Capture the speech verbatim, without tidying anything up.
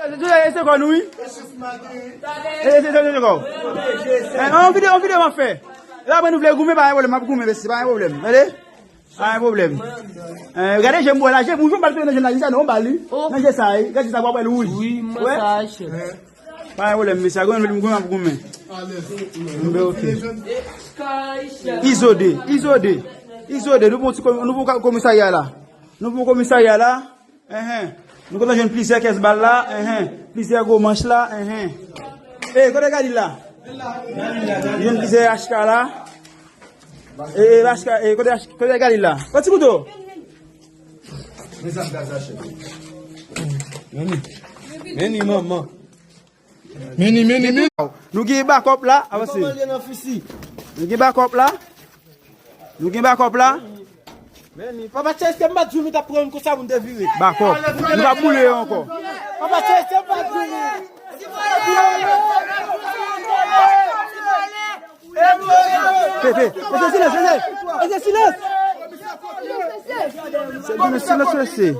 Se kò nou, wi. E, se, se, se kò. E, yon videyo, yon videyo m ap fè. La, mwen nou vle goumen, pa gen pwoblèm, m ap goumen, mesye, pa gen pwoblèm. Tande? Pa gen pwoblèm. E, gade je m bwè la, je m, ou jwenn bal nan je m la, sa non, bal, wi. Nan je sa, wi. Gade sa, w ap wè l wouj. Wi, mwen sa, chèf. Pa gen pwoblèm, mesye, a goumen, goumen, ap goumen. Mwen, ok. Izode, Izode, Izode, nou pou ti komi-, nou pou komisarya la. Nou pou komisarya la. Enhen. Nou kontan jwenn plizyè kès bal la. Enhen. Plizyè gwo manch la. Enhen. E, kote Galil la? Jwenn plizyè H K la. E, e, H K, e, kote H K, kote Galil la? Kote ti kouto? Meni, meni, manman. Meni, meni, meni. Nou gen bakòp la, avanse. Nou gen bakòp la. Nou gen bakòp la. Meni, papa Chèlistè, m pa t di w nou t ap pran youn konsa pou n te vire. Bakòp. Nou pa boule yo ankò. Papa Chèlistè, m pa t di w nou. Fè, fè, fè silans, fè, fè silans. Silans, silans, silans.